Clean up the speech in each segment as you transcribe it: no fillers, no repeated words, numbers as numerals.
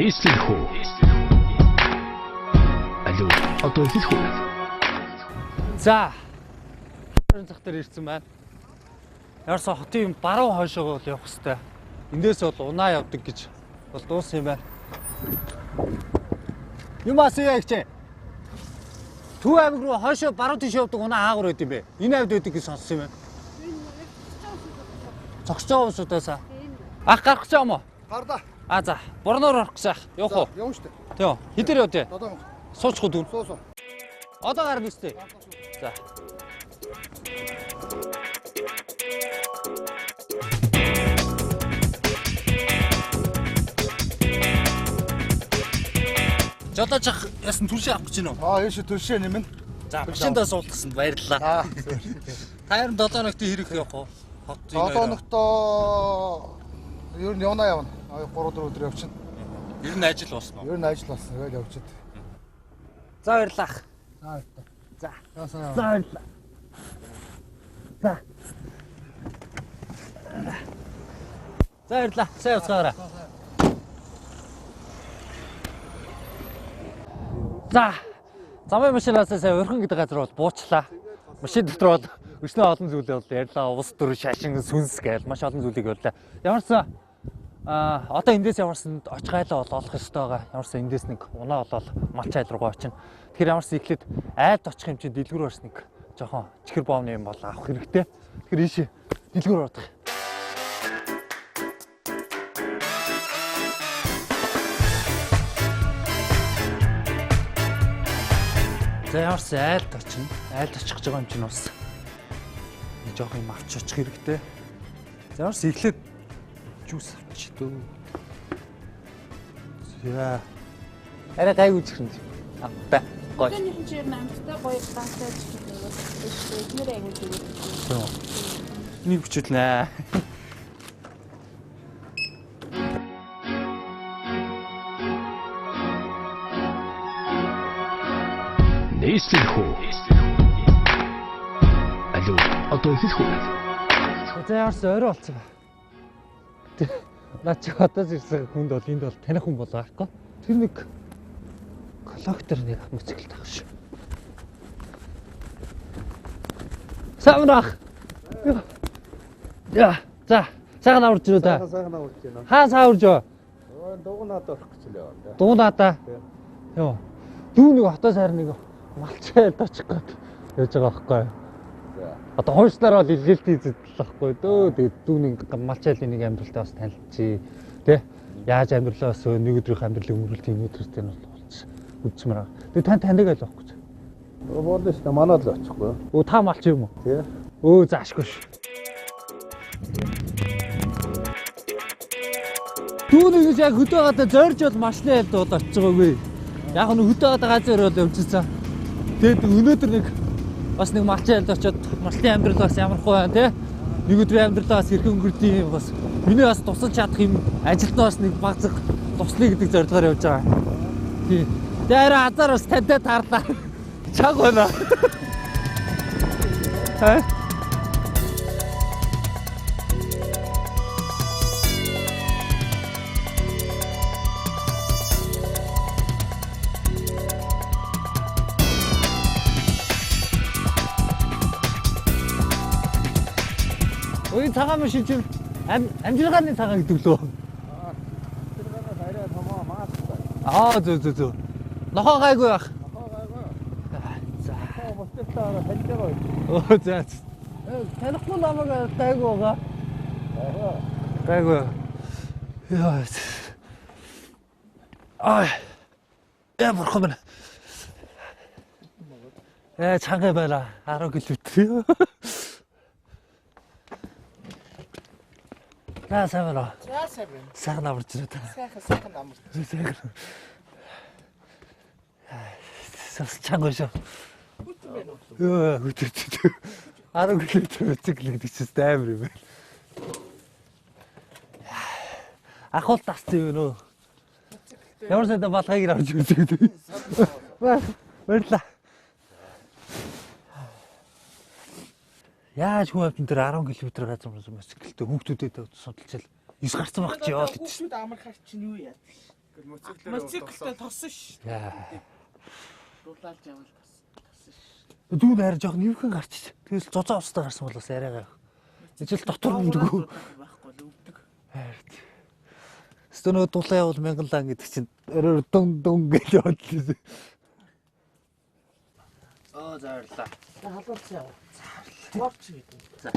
Нийслэл хүү. Алуу, одоо эхлэх үү? За. Орон зах дээр ирсэн байна. Ямарсан хотын баруун хойшоогоо бол явах хэвээр. Эндээс бол унаа явдаг гэж бол дууссан юм байна. Юм асууя ихчээ. Төв аймаг руу хойшоо баруун тийш явдаг унаа хаагур байд юм бэ? Энэ авд байдаг гэж сонссон юм байна. Зогсож байгаа хүмүүсүүдээс ах гарах гэж байгаа юм уу? Гарлаа. А за, бурноор орох гэсэн ах. Явах уу? Явна штэ. Тийм. Хідэр явд вэ? 7 Суучих уу дүүн? Суу суу. Одоо гарна үстэй. За. Жолооч ах ясан түлшээ авах гэж байна уу? Аа, ийш түлшээ нэмнэ. За, машиндаа суулгасан баярлалаа. Аа. Та ер нь 7 хоногт хэрэг явах уу? Хот 7 хоногтоо ер нь явна явна. 3 4 өдөр явчихна. Ер нь ажил болсон уу? Ер нь ажил болсон. Тэгэл явчихна. За баярлалаа. ах. За. За. За сайн. За баярлалаа. За. За баярлалаа. Сайн явцгаарай. За. Замын машинаас сайн орхон гэдэг газар бол буучлаа. Машин дотор бол өчнөө олон зүйлээ бол ярьлаа. Улс төр, шашин, сүнс гээл маш олон зүйлийг ярьлаа. Ямарсан а одоо эндээс ямарсан оч гайлаа бол олох ёстой байгаа. Ямарсан эндээс нэг унаа олоод малч айл руугаа очино. Тэгэхээр ямарсан эхлээд айлд очих юм чинь дэлгүүр бас нэг жоохон чихэр боомны юм бол авах хэрэгтэй. Тэгэхээр ийшээ дэлгүүр орох. За ямарсан айлд очино. Айлд очих гэж байгаа юм чинь бас нэг жоохон юм авч очих хэрэгтэй. За ямарсан эхлээд juice авчих дөө. За. Арай гайгүй чихэн. Амтай. Гоё. Өнөөх нь чинь ер нь амттай гоё ганцаа чихэр нэг шүү дээ. Эднэр айгүй зүгээр. Тийм үү. Нэг бичүүлнэ. Нийслэл хүү. Алуу, одоо эхлэх үү? За ямарсан орой болцсон ба. Наа чи хотоос ирсэн хүнд бол энд бол таних хүн бол байхгүй. Тэр нэг коллектор нэг моцикл таах шүү. Сайн уу ах. Я. За, сайхан аварч ирүү та. Сайхан аварч байна. Хаа сааварж юу? Дугнаад орох гэж л яваа. Дуунаа. Йоо. Дүү нэг хотоос харин нэг малчайл очих гээд явж байгаа байхгүй юу? Одоо хуушнаар бол илгэлт хийзэл байхгүй дөө. Тэгээд дүү нэг малчайлын нэг амьдралтай бас танилцъя. Тэ? Яаж амьдралаа бас нэг өдрийнх амьдралыг өнгөрүүлт юм өдөртэй нь бол болчих. Үдчмээр байгаа. Тэгээд тань таньдаг айл байхгүй. Болно шүү дээ. Манад л очихгүй. Өө та малч юм уу? Тий. Өө заашгүй ш. Дүү нэг яг хөдөө гадаа зорж бол машины айлд бол очиж байгаагүй. Яг нь хөдөө гадаа газар бол явчихсан. Тэгээд өнөөдөр нэг бас нэг малчин айлд очиод малчны амьдрал бас ямар хуу байна те. Нэг өдрийн амьдралаа бас хэрхэн өнгөрдөг юм бас миний бас тусалж чадах юм ажилд нь бас нэг баг зэрэг туслая гэдэг зорилгоор явж байгаа. Тий. Тэгээ арай азар бас тантай таарлаа. Чаг байна. Хаа? Ой цагаан машин чинь амжилгааны цагаан гэдэг лөө. Тэргээр арай томоо маастай. Аа зөө зөө зөө. Нохоо гайгүй байх. Нохоо гайгүй. За. Мотелтаа таньж байгаа. Оо за. Танихгүй намайг гайгүй байгаа. Гайгүй. Яа. Ай. Я бурхан минь. Чанга байла. 10 км. За сайн байна уу? За сайн байна. Сайхан амарч ирээ та. Сайхан сайхан амарч. Сайхан. Сас чанга шүү. Йоо, хөтөч. 10 км мотоцикл гэдэг чинь амар юм байна. Ахуул тассан юм нөө. Ямар сайдан балгайг авч үзээд. Баярлаа. Яаж хүн амтан дээр 10 км газар мотоциклтэй хүүхдүүдэд судалчаал 9 гарцсан баг чи яваад идэв. Хүүхдүүд амархаар чинь юу яадаг. Мотоциклтэй тосон ш. Дулаалж явал тосон ш. Дүүн арай жоох нэмхэн гарчиж. Тэгэл зузаан устай гарсан бол бас арай гайх. Ижил дотор өмдгөө. Байхгүй л өвдөг. Хайрт. Өстө нөгөө дулаан явал мянган лан гэдэг чинь орой дун дун гэж яваад л. Оо заарлаа. Халуурсан яв. Орч гэдэг. За.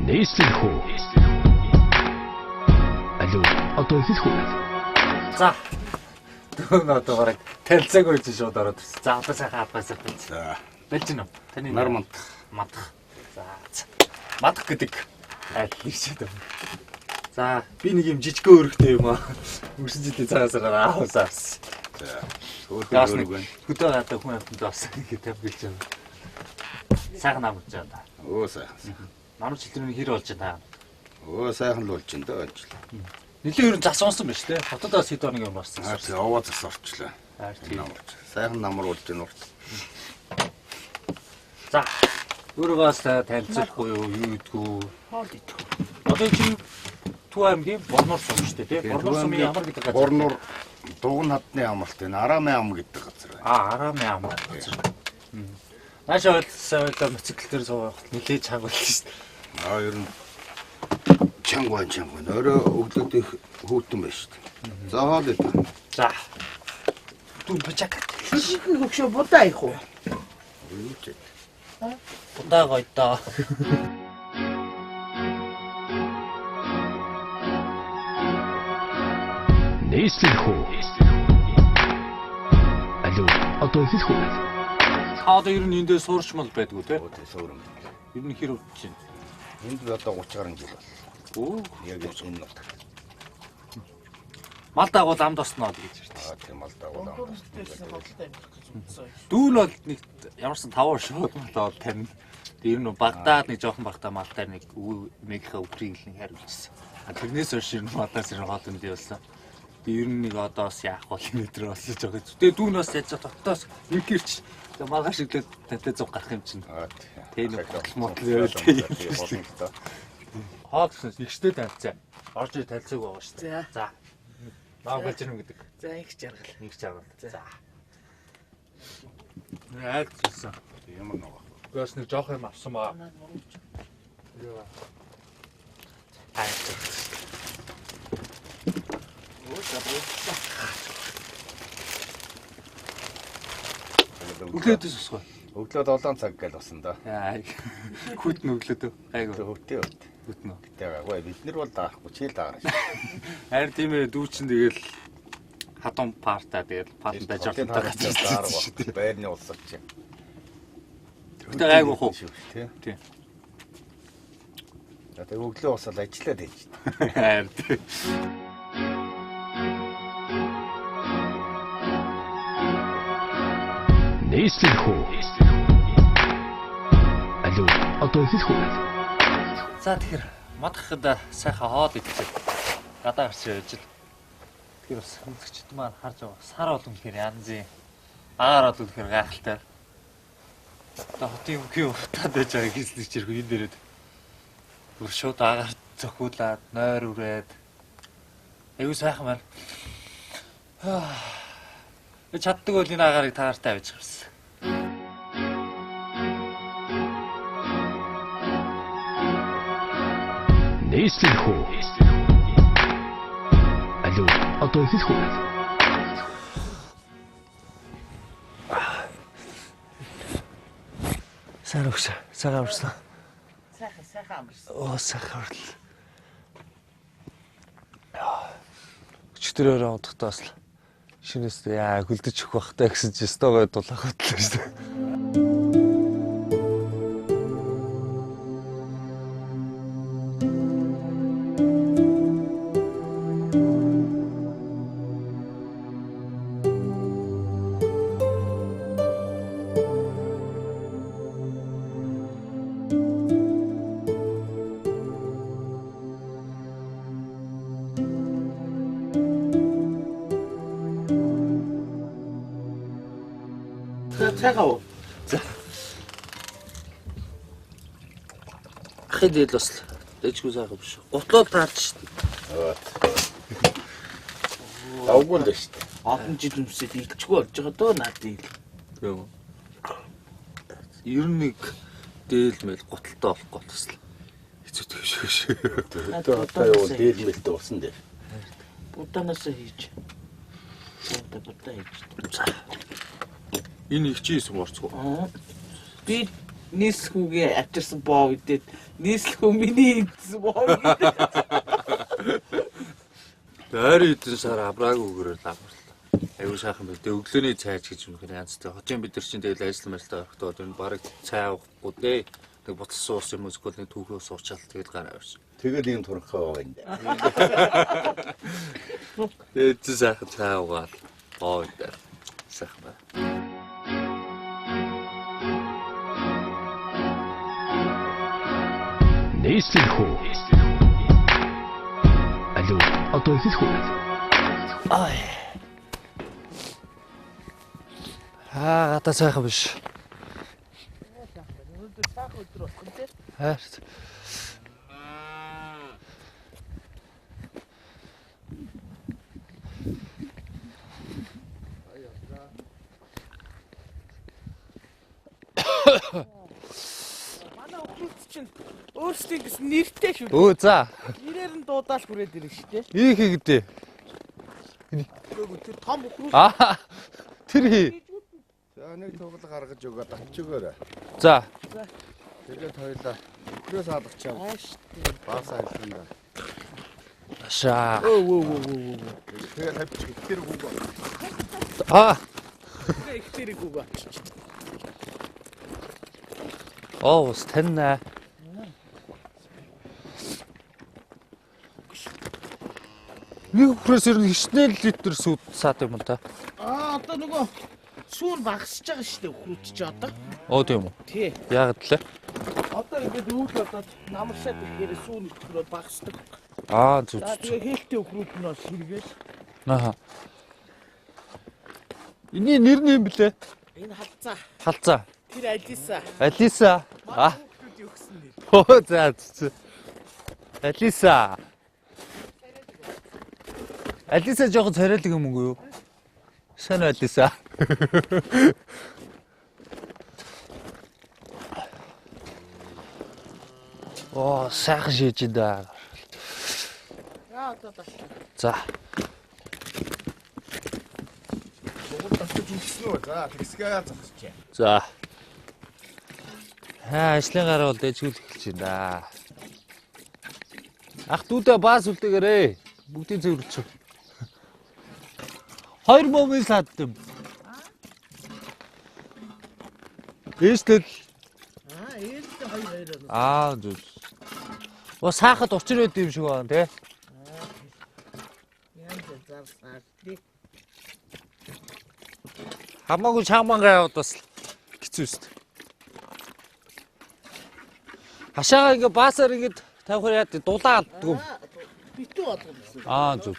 Нийслэл хүү. Алуу, одоо эхлэх үү? За. Дүүн одоо бараг танилцаагүй гэж шууд ороод ирсэн. За одоо сайхан албаасаа хэлж. За. Бэлж гинэ. Таны Нар мандах. Мандах. За. Мандах гэдэг айл ирчээд байна. За би нэг юм жижигхэн өргөтэй юм аа. Өнгөрсөн жилийн цагаан сараар аавсаа авсан. За. Гаас Хөөрхөн нэг өрөг байна. хөдөө гадаа хүн амьтанд авсан гэж тавьж байна. Сайхан намж байна. Өө сайхан. Намж жилийн хэр болж байна. Өө сайхан л болж байна даа ажил. Нилээ ер нь зас унсан байна шүү дээ. Хотод бас хэд хоног юм болсон. Аа тий овоо зас орчлоо. Аа тийм. Намарч. Сайхан намар болж байна урт. За. Өөрөөгөөс танилцуулахгүй юу, юу гэдгүү. Хоол идэх. Одоо чи Төв аймгийн Борнуур сум шүү дээ, тий? Борнуур сумын ямар гэдэг газар? Борнуур дуган хадны амралт байна. Арамын ам гэдэг газар байна. Аа, Арамын ам гэдэг газар. Наашаа ойлсон ойлоо мотоцикл дээр суух нилээ чанга болсон шүү дээ. Аа ер нь чанга байна, чанга байна. Орой өглөөд их хүүтэн байна шүү дээ. За хоол идэх. За. Дүн бачак. Жижигхэн хөгшөө будаа их уу? Юу ч. Будаа гоё доо. Нийслэл хүү. Алуу, одоо эхлэх үү? Та одоо ер нь эндээ суурчмал байдгүй тий? Өө тий суурам. Ер нь хэр өвч чинь? Энд би одоо 30 гаруй жил боллоо. Өө. Яг энэ нутагт. Мал дагуул амд осноо гэж ярьдаг. Аа тийм мал дагуул ам. Худалдаа амжих гэж үзсэн. Дүүн бол нэг ямарсан таван шууд мал бол тарина. Тэг ер нь Багдад нэг жоохон багтаа мал дээр нэг өвөө мэгийнхээ өврийг л нэг хариулчихсан. А тэрнээс хойш ер нь малаас ер нь хоол үндэ болсон. Тэг ер нь нэг одоо бас яах бол метр болсон жоох. Тэгээ дүүн бас яаж тоттоос инкэрч тэг маргааш өглөө тантай зуг гарах юм чинь. Аа тий. Тэ нэг мотл яриад тийм. Хоол гэсэн ихтэй танилцаа. Орж ир танилцааг байгаа шүү дээ. За. За. Наа гэлж юм гэдэг. За их жаргал. Нэг чаргал. За. Айл зүсэн. Ямар нэг. Би бас нэг жоох юм авсан баа. Наад мөрөж. Айл зүсэн. Өө за баярлалаа. Өглөөдөөс усгүй. Өглөө 7 цаг гээл басан да. Яа. Хүтэн өглөөдөө. Гайгүй. Хөтөө хөт. Хүтэн. Гэтэ гайгүй бид нар бол даахгүй чийл даарна. Харин тийм ээ дүү чин тэгэл хатан парта тэгэл патан даж олонтой газар шүү дээ. Байрны улс чи. Гэтэ гайгүй хуу. Тий. Тийм. За тэг өглөө босоод ажиллаад байж. Харин тийм. Нийслэл хүү. Алуу, одоо эхлэх үү? За тэгэхээр мадахад сайхан хоол идчихээ. Гадаа гарч явж л. Тэгэхээр бас үзэгчд маань харж байгаа. Сар бол үнэхээр янзын агаар бол үнэхээр гайхалтай. Одоо хотын өмгийн утаад байж байгааг хийслэж ирэх энэ дээрээ. Бүр шууд агаар зөхүүлээд, нойр үрээд. Аюу сайхан байна. Би чаддаг бол энэ агаарыг таартай авч гарсан. Нийслэл хүү. Алуу, одоо эхлэх үү? Сайн өгсөн. Сайхан амарсан. Сайхан сайхан амарсан. Оо сайхан амарлаа. Өчигдөр өрөө унтахдаа бас л шинээс яа хөлдөж өгөх бах таа гэсэн чи өстой гой дулаах хөтлөө шүү дээ. За цайгаа уу. За. Ахын дээл бас дэжгүй сайхан биш. Гутлууд таарч шít. Давгүй л шүү дээ. Олон жил өмсөд илчгүй болж байгаа дөө наад ил. Тийм үү. 91 дээл мэл гуталтай болохгүй бас л хэцүү юм шиг. Одоо одоо юу дээл мэлтэй усан дээр. Будаанаас хийж. Будаа будаа хийж. За. Энэ их чи хийсэн борцгүй. Аа. Би нийслэхүүгээ авчирсан боо гэдэг. Нийслэхүү миний идсэн боо гэдэг. Дайрын эдэн сар авраагүй өгөрөөл аварлаа. Аюу сайхан байл. Тэгээ өглөөний цайч гэж үнэхээр янзтай. Хотын бид нар чинь тэгэл ажил мажилдаа орохдоо тэр нь бараг цай уухгүй дээ. Нэг буцалсан ус юм эсвэл нэг түүхөө суучаал тэгэл гараа ирсэн. Тэгэл ийм турхаа байгаа юм да. Тэгээд чи сайхан цай уугаад боо дээр. Сайхан бай. Нийслэл хүү. Алуу, одоо эхлэх үү? Ай. Аа, гадаа сайхан биш. Өнөөдөр сайхан өдөр болох юм те. Хайр. Манай өхрүүц чинь өөрсдийн гэсэн нэртэй шүү. Өө за. Нэрээр нь дуудаал хүрээд ирнэ шүү дээ. Их хийгдээ. Үгүй тэр том өхрүүц Аа. Тэр хий. За нэг тугал гаргаж өгөө татч өгөөрэй. За. Тэгээд хоёлаа өхрөөс алгачаа. ааш дээ. Баасаа хэлсэн да. Шаа. Өө өө өө өө өө. Тэгээд тавьчих тэр хүүг. Аа. Тэгээ их тэрэг үг авчиж. Оо, ус таньна. Нэг өхрөөс ер нь хичнээн литр сүүд саад юм л да. Аа одоо нөгөө сүүн багасж байгаа шүү дээ өхрүүц чи одоо. Оо тийм үү. Тий. Яагаад лээ? Одоо ингээд өвөл болоод намаршаад ирэхээр сүүн итгэрөө багасдаг. Аа зүг. За тэгээ хээлтэй өхрүүд нь бол сэргээл. Аа. Эний нэр нь юм блэ? Энэ халцаа. Халцаа. Тэр Алиса. Алиса. Манай Аа. хүүхдүүд өгсөн нэр. Хөө за зү. Алиса. Алиса жоохон царайлаг юм уу юу? Сайн уу, Алиса? Оо, сайхан шийж да. Яа одоо даш. За. Тугал татаж өгсөн үү? За тэгсгээ зогсчихъя. За. Аа, ажлын гараа бол дэжгүүл эхэлж байна да. Ах дүүдээ баас үлдээгээрээ. Бүгдийг цэвэрлчих. Хоёр бомын сад юм. Ээжлэл Аа ээлтэй хоёр хоёр байна. аа зүг. Оо саахад учир байд юм шиг байна те. Янз зарсаар тий. Хамаагүй чамангаа яваад бас хэцүү үст. Хашаага ингээ баасаар ингээ тавихаар яад дулаа алддгүй. Аа битүү болгоно гэсэн. Аа зүг.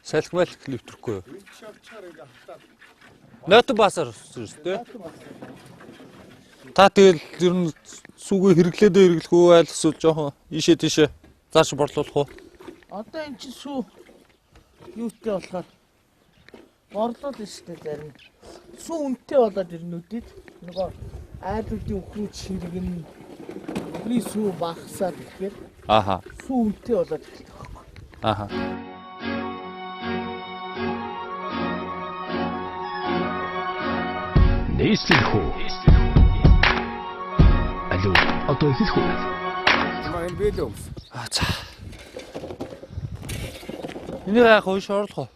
Салхи малх левтрэхгүй юу? Нойтон баасаар өссөн шүү дээ. Та тэгэл ер нь сүгэ хэрэглээд хэрэглэх үү аль эсвэл жоохон ийшээ тийшээ зааш борлуулах уу? Одоо эн чинь сүү юутай болохоор борлуул шүү дээ зарим. Сүү үнэтэй болоод ирнүүдэд нөгөө айлуудын өхрүүч ширгэн өхрийн сүү багасаад ирэхээр Ааха. сүү үнэтэй болоод эхэлдэг байхгүй. Ааха. Нийслэл хүү. Алуу, одоо эхлэх үү? Маа энэ бэлэн өмс. Аа за. Энийг яах вэ? Шоорлох уу?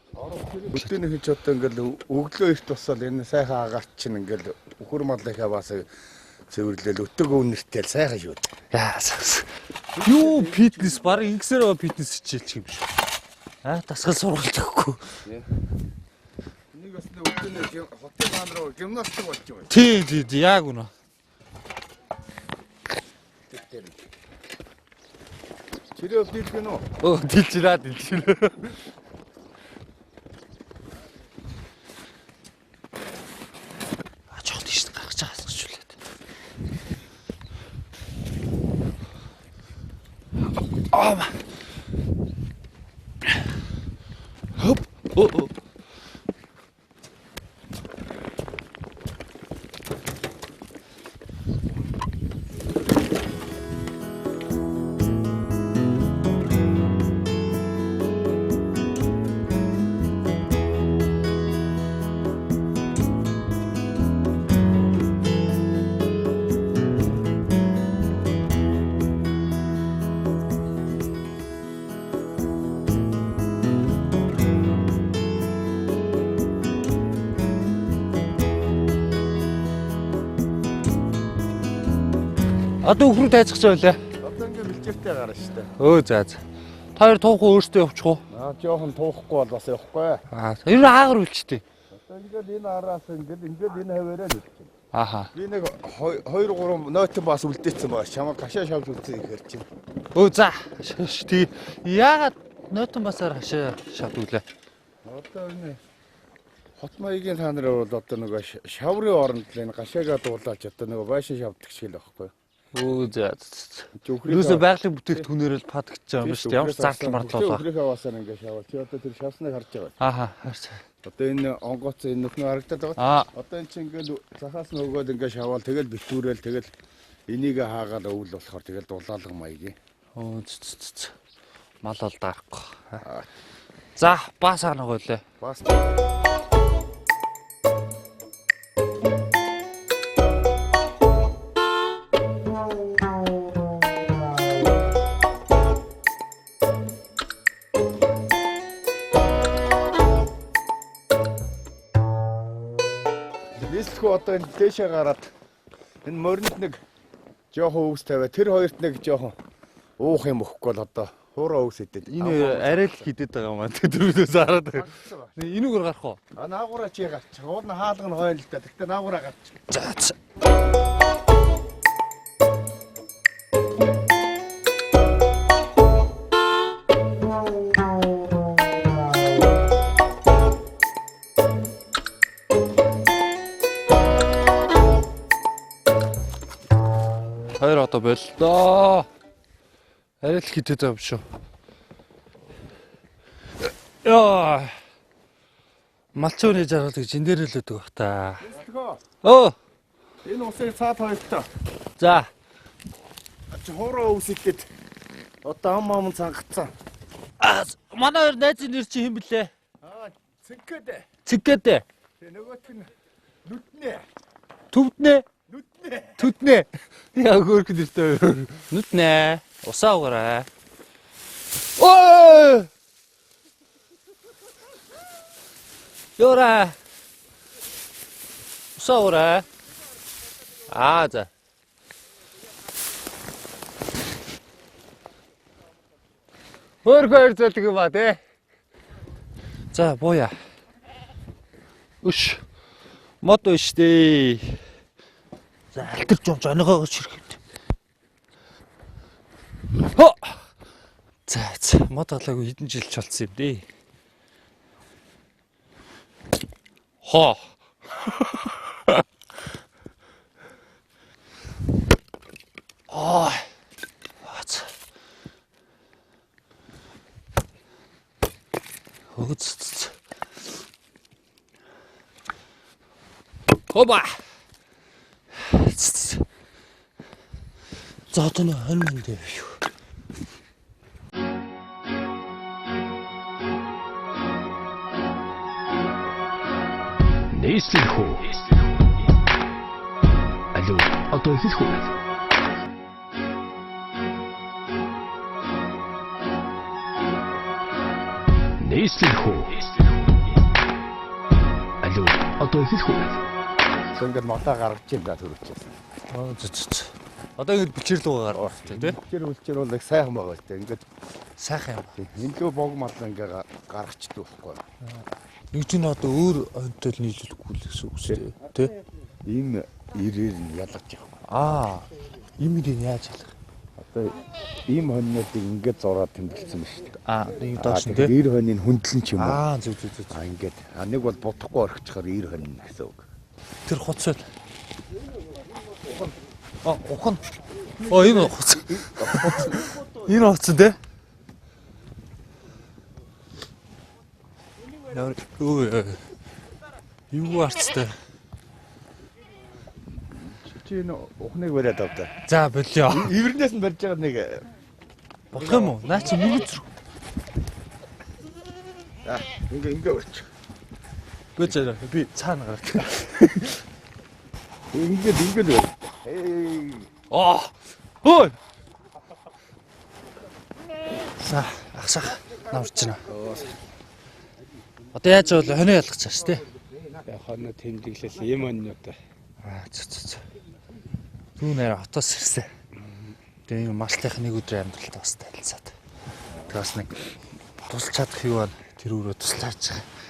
Өдөөний хич одоо ингээл өглөө эрт босоод энэ сайхан агаарч чинь ингээл үхэр малынхаа бас цэвэрлэл өтөг өвнөртэй л сайхан шүү. Яа. Юу фитнес баг ингэсээр байгаа фитнес хичээлчих юм шиг. Аа дасгал сургалт өгөхгүй. Нэг бас өдөөний хотын хаан руу гимнастик болж байгаа. Тий, тий, тий, яг үнэ. Тэр. Чирээ дийлэх нь үү? Өө, дэлжираа, дэлжирээ. А жоох тийш гаргаж байгаа асгажуулаад. Аа. Хоп. Оо. Одоо өхрөө тайцах гэж байлаа. Одоо ингээ бэлчээртэй гарна шүү дээ. Өө за за. Та хоёр туух өөртөө явчих уу? Аа жоохон туухгүй бол бас явахгүй. Аа, ер нь аагаар үлчтэй. Одоо ингээл энэ араас ингээл ингээл энэ хаваараа л үлдчихэв. Ааха. Би нэг 2 3 нойтон бас үлдээсэн байгаа. Чамаа гашаа шавж үлдсэн ихээр чинь. Өө за. Тий. Яагаад нойтон басаар хашаа шавд үлээ? Одоо энэ хот маягийн та нар бол одоо нөгөө шаврын оронд л энэ гашаагаа дуулаач одоо нөгөө байшин шавдаг шиг л байхгүй. Өө за. Чи өхрийнхөө- Юусо байгалийн бүтээгдэхүүнээр л падагч байгаа юм шүү дээ. Ямар ч зардал мардал болоо. Өхрийнхөө аваасаар ингээ шавал. Чи одоо тэр шавсныг харж байгаа. Ааха. Харж. Одоо энэ онгоц энэ нүхнээ харагдаад байгаа. Аа. Одоо энэ чинь ингээл захаас нь өгөөд ингээ шавал тэгэл битүүрэл тэгэл энийг хаагаал өвөл болохоор тэгэл дулаалга маягийн. Өө ц ц ц. Мал бол дарахгүй. За, бас аана гойлээ. Бас Нийслэхүү одоо энэ дээшээ гараад энэ моринд нэг жоохон өвс тавиа тэр хоёрт нэг жоохон уух юм өгөхгүй бол одоо хуурай өвс идэд. Энэ арай л хидэд байгаа юм аа. Тэрнээс хараад. Энүүгээр гарах уу? А наагураа чи гарчих. Уул нь хаалга нь хойно л да. Тэгтээ наагураа гарчих. За. за. Хоёр одоо боллоо. Арай л хитэд байгаа юм шүү. Яа. Малчууны жаргал гэж энэ дээр л өгдөг бах та. Нийслэхүү Өө. энэ усыг цаад хоёртой. За. Чи хуурай өвс идэд. Одоо ам ам цангацсан. Аа, манай хоёр найзын нэр чи хэн блэ? Аа цэнгэд. Цэггэдэ. Тэ нөгөөх нь нүднэ. Төвднэ. Нүднэ. Түднэ. Яа хөөрхөн нэртэй. Нүднэ. Усаа угаарай. Ой! Ёра. Усаа угаарай. Аа за. Хөөрхөн хоёр зэлдэг юм ба тий. За бууя. Өш. Мод өш дээ. За алтар жон жоногоо ширхэд. Хо. За за мод алаагүй хэдэн жил ч болсон юм дээ. Хо. Ой. Ац. Хөөц. Хоба. За одоо нэг 20 мянга дээр юу. Нийслэхүү. Алуу, одоо эхлэх үү? Нийслэхүү. Алуу, одоо эхлэх үү? Ингээд молоо гаргаж ийн да төрөчсөн. Аа зэ зэ зэ. Одоо ингэж бичэрлүүгээ гаргах хэрэгтэй тий. Тэр үлчээр бол их сайхан байгаа л да. Ингээд Сайхан юм. энэ лөө бог мал ингээ гаргачдаг байхгүй. Нэг чинь одоо өөр онтой л нийлүүлэхгүй л гэсэн үг шүү дээ. Тий. Ийм ирээр нь ялгаж явах. Аа. Им ирээ яаж ялах? Одоо ийм хоньнуудыг ингээд зураад тэмдэглэсэн байна шүү дээ. Аа, нэг доош нь Аа, тий. тэгэхээр ир хоньны хөндлөн ч юм уу. Аа, зүг зүг зүг. Аа ингээд а нэг бол бодохгүй орхичхоор ир хонь гэсэн үг. Тэр хуц байл. Аа, ухан. Оо, энэ хуц. Энэ хуц тий. Ямар өө юу арцтай. Чи энэ ухныг бариад авда. За болио. Ивэрнээс нь барьж байгаа нэг Болох юм уу? Наа чи мөнгө зүрх. Аа, ингээ ингээ барьч. Гүч арай би цаана гараад. Ингээд ингээд барь. Эй. Аа. Хөөе. За, агсах намарч байна. Одоо яаж бол хонио ялгах чааш тий. Хоноо тэмдэглэл юм оннууд. Аа, цэ цэ цэ. Түүн нэр хотоос ирсэн. Тэгээ энэ маршлынх нэг өдрийн амьдралтай бас танилцаад. Тэгээ бас нэг тусалж чадах юу байна? Тэр өрөө туслаач байгаа.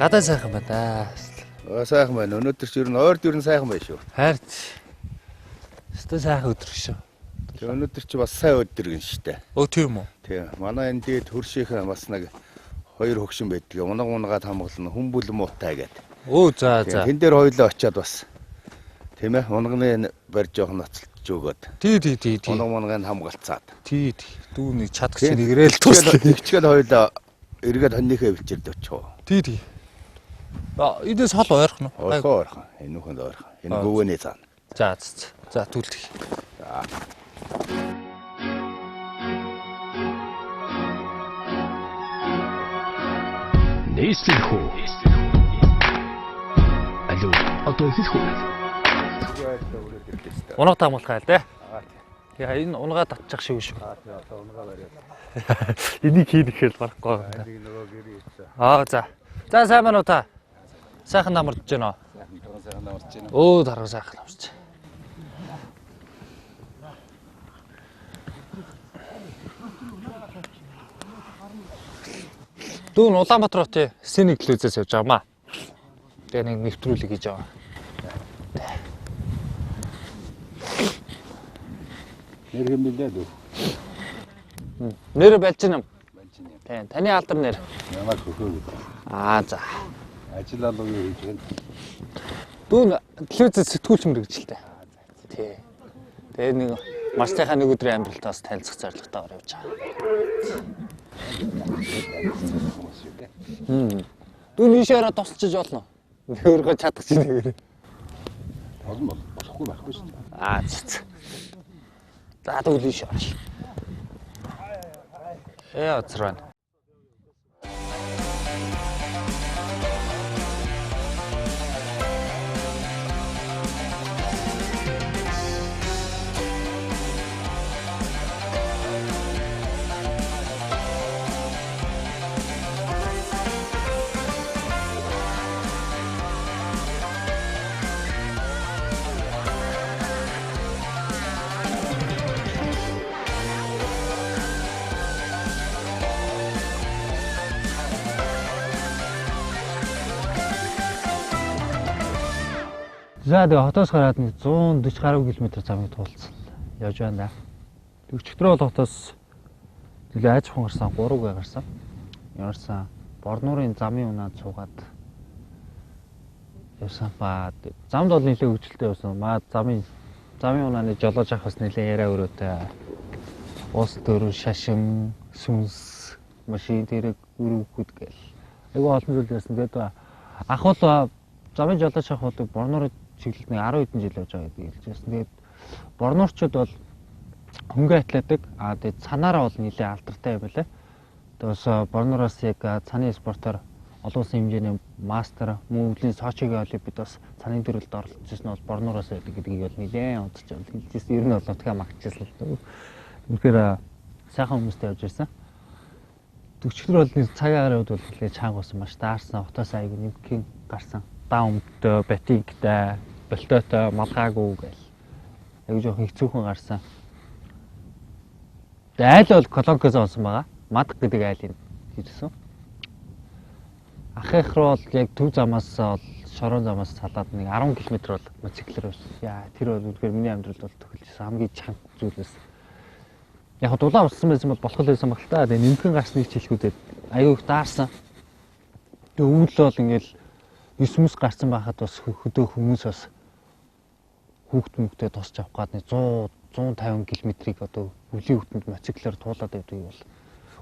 Гадаа сайхан байна да. Оо сайхан байна. Өнөөдөр ч ер нь ойрд ер нь сайхан байна шүү. Хайрт. Өстө сайхан өдөр шүү. Тэгээ өнөөдөр чи бас сайн өдөр гин штэ. Өө тийм үү? Тийм. Манай энэ дээд хөршийнхээ бас нэг хоёр хөгшин байдаг. Унаг унгаад хамгаална. Хүмүүл муутай гэдэг. Өө за за. Тэн дээр хоёлоо очиад бас тийм ээ унганы барь жоох ноцолж өгөөд. Тий тий тий тий. Унаг унгыг хамгаалцаад. Тий тий. Дүүнийг чадах чинь нэгрээл туслаа. Тэгчгээл хоёлоо эргээд хоньныхээ бэлчээрд очих. Тий тий. А эдээс хол ойрхон уу? Ойрхон ойрхон. Энэ үхэнд ойрхон. Энэ гөвөний цаана. За за. За түлдэх. За. Нийслэл хүү. Алуу, одоо эхлэх үү? Унаг таамаглах айл те. Тэгээ энэ унгаа татчих шиг шүү. Аа тий одоо унгаа бариад. Энийг хийн гэхэл барахгүй. Энийг нөгөө гэрээ хийсэн. Аа за. За сайн байна уу та? Сайхан намарч байна уу? Сайхан намарч байна. Өө дарга сайхан намарч. Дүүн Улаанбаатар хотын Синик төлөөсөөс явж байгаа маа. Тэгээ нэг нэвтрүүлэг хийж байгаа. Нэр хэм билээ дүү. Нэр балжин юм. Балжин юм. Тийм, таны алдар нэр. Намайг хөхөө гэдэг. Аа за. Ажил алуу юу хийж байна? Дүүн төлөөсөө сэтгүүлч мэрэгчлээ. Тий. Тэгээ нэг марцынхаа нэг өдрийн амьдралтаас танилцах зорилготойгоор явж байгаа. Дүүн ийшээ ороо тусалчиж болно. Өөргөө чадах чинь нэгэр. Болно болохгүй байхгүй шүү дээ. Аа за. За тэгвэл ийшээ орш. Оцор байна. За тэгээ хотоос гараад нэг 140 гаруй км замыг туулсан. Явж байна да. Өчигдөр бол хотоос нэлээ аж ахуйн гарсан 3 гээ гарсан. Ямарсан Борнуурын замын унаад суугаад явсан ба замд бол нэлээ хөгжилтэй явсан. Маа замын унааны жолоож авах бас нэлээ яриа өрөөтэй. Уус төрөн шашин, сүнс, машин тэрэг өрөвхөд гэл. Айгүй олон зүйл ярьсан. Тэгээд ах бол замын жолоож авах бол Борнуурын чиглэлд нэг 10 хэдэн жил явж байгаа гэдгийг хэлж байсан. Тэгээд Борнуурчууд бол хөнгө атлаадаг. Аа тэгээд цанаараа бол нэлээ алдартай юм байлаа. Тэгээд бас Борнуураас яг цаны спортоор олон улсын хэмжээний мастер, мөн өвлийн Сочигийн олимпиад бас цаны төрөлд оролцож байсан нь бол Борнуураас байдаг гэдгийг бол нэлээ онцож хэлж байсан. Ер нь бол нутгаа магтчихсан л. Үнэхээр сайхан хүмүүстэй явж ирсэн. Өчигдөр бол нэг цагийн агаар хувьд бол нэлээ чанга болсон, маш даарсан, хотоос аягүй нэмхэн гарсан. Даун өмдтэй, ботинктай, болтойтой, малгаагүй гэл. Аягүй жоохон хэцүүхэн гарсан. Тэгээ айл бол Колонкоос олсон байгаа. Мадг гэдэг айлыг хийжсэн. Ах их руу бол яг төв замаас бол шорон замаас салаад нэг 10 км бол мотоциклээр явсан. Яа, тэр бол үнэхээр миний амьдралд бол тохиолдсон хамгийн чанга зүйл байсан. Яг хаа дулаан уссан байсан бол болох л байсан баг л та. Тэгээ нэмхэн гарсныг ч хэлэхүүдэд аюу их даарсан. Тэгээ өвөл бол ингээл 9 мөс гарсан байхад бас хөдөө хүмүүс бас хүүхд мөхтэй тусч авах гад 100 150 км-ийг одоо өвлийн хөтөнд мотоциклээр туулаад явдаг бол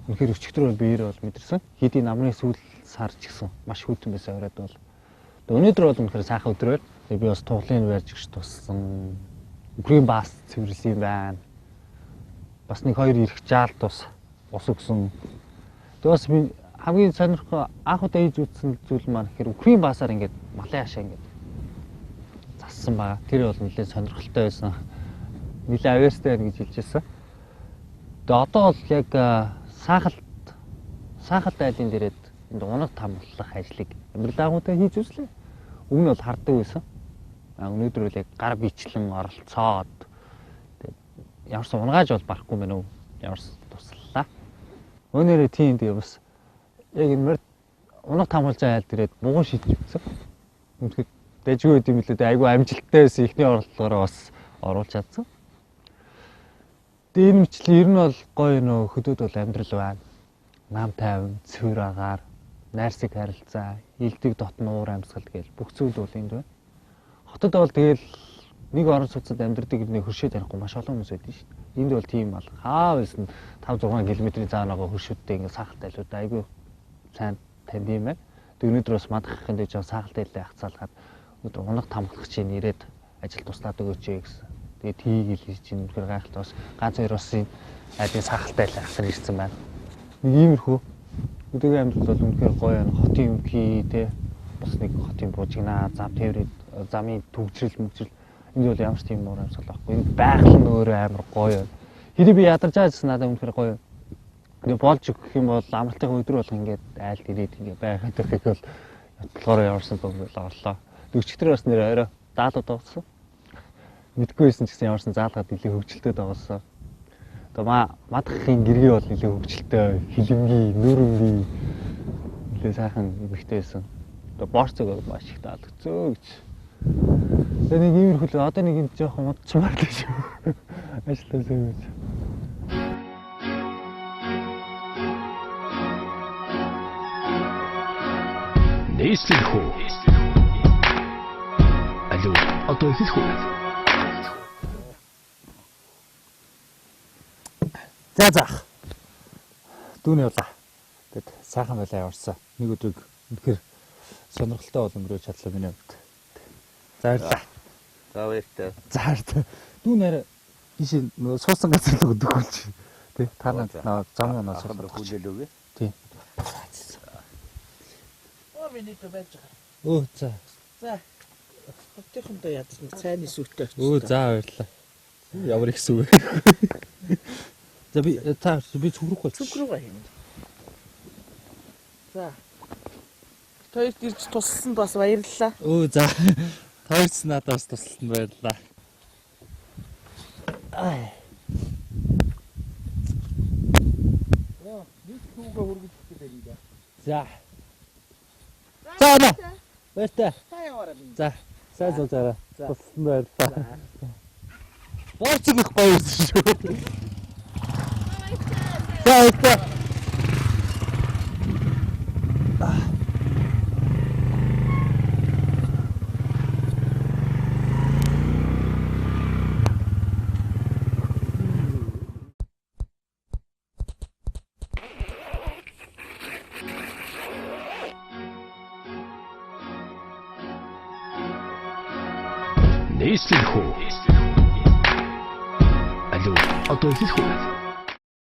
үнэхээр өчигдөр бол биеэр бол мэдэрсэн. Хэдий намрын сүүл сар ч гэсэн маш хүйтэн байсан оройд бол. Тэгээ өнөөдөр бол үнэхээр сайхан өдөр байл. Тэгээ би бас туглын барьж гिच туссан. Үхрийн баас цэвэрлсэн юм байна. Бас нэг хоёр эрх жаалт бас ус өгсөн. Тэгээ бас би хамгийн сонирхол анх удаа хийж үзсэн зүйл маань гэхээр үхрийн баасаар ингээд малын хашаа ингээд зассан байгаа. Тэр бол нэлээд сонирхолтой байсан. Нэлээд авьяастай байна гэж хэлж байсан. Тэгээ одоо бол яг саахалт айлын дээрээд энд унаг тамглах ажлыг амьдралаагуудаа хийж үзлээ. Өмнө нь бол харддаг байсан. А өнөөдөр бол яг гар бичлэн оролцоод тэгээд ямарсан унгааж бол барахгүй мэн үү? Ямарсан туслалаа. Өнөөрөө тийм тэгээ бас яг энэ мөр унаг тамгалж байгаа айл дээрээд муган шидэж үзсэн. Үнэхээр дэжгүй байд юм лээ. Айгүй амжилттай байсан. Эхний оролдлогоороо бас оруулж чадсан. Тэгээ энэ мэтлэн ер нь бол гоё нөө хөдөөд бол амьдрал байна. Нам тайван, цэвэр агаар, найрсаг харилцаа, илдэг дотн уур амьсгал гээл бүх зүйл бол энд байна. Хотод бол тэгэл нэг орон сууцад амьдрдаг нэг хөршөө танихгүй маш олон хүмүүс байдаг шүү дээ. Энд бол тийм бол хаа байсан 5 6 км-ийн цаанаага хөршүүдтэй ингээд сахалт айлууд айгүй сайн танд юм байна. Тэг өнөөдөр бас мадахын дэж сахалт айлаа хацаалгаад өнөөдөр унаг тамглах чинь ирээд ажил туслаад өгөөч гэсэн. Тэгээ тийг л хийж чинь үнэхээр гайхалтай бас ганц хоёр бас энэ айлын сахалт айл ахсар ирсэн байна. Нэг иймэрхүү өдөрийн амьдрал бол үнэхээр гоё байна. Хотын өмгий те бас нэг хотын бужигнаа, зам тээврээд замын төгжрөл мөгжрөл энд бол ямар ч тийм уур амьсгал байхгүй. Энэ байгаль нь өөрөө амар гоё байна. Хэдий би ядарч байгаа гэсэн надад үнэхээр гоё. Тэгээ болж өгөх юм бол амралтын өдөр болго ингээд айлд ирээд ингээд байгаад байхыг бол бодлогоор яварсан бол орлоо. Өчигдөр бас нэр орой даалууд тоглосон. Мэдгүй байсан ч гэсэн ямарсан заалгаад нэлээ хөгжилтэй тоглосон. Одоо мадахын гэргий бол нэлээ хөгжилтэй, хилэнгийн, нүрэнгийн нэлээ сайхан эмэгтэй байсан. Одоо борцог бол маш их таалагдцөө гэж. Тэгээ нэг иймэрхүү л одоо нэг юм жоохон удчмаар л шүү. Ажилласаа гэж. Нийслэл хүү. Алуу, одоо эхлэх үү? За заах. Дүүний явлаа. Тэгэд сайхан байлаа яварсан. Нэг өдрийг үнэхээр сонирхолтой бол өнгөрөөж чадлаа миний хувьд. За баярлалаа. За баяртай. За баярлалаа. Дүү нэр ийш нөгөө суусан газар руу дөхүүлж. Тэ та нар зам унаа Ахын суусан. хүлээлээ үгүй. Тий. Оо миний дэ байж байгаа. Өө за. За. Хотынхондоо ядсан нэг цайны сүттэй очсон. Өө за баярлалаа. Ямар их сүв. За би та би цүнх рүү Цүнх рүү хийнэ. За. Хоёрт ирж тусалсанд бас баярлалаа. Өө за. Таарч надаас тусалсанд баярлалаа. Ай. Нэг түүгээ хүргэж гэдэг юм да. За. За на. Баяртай. Та яваарай минь. За. Сайн сууцаарай. За. Тусалсанд баярлалаа. Борцог их гоё байсан шүү. За баяртай. Нийслэл хүү. Алуу, одоо эхлэх үү?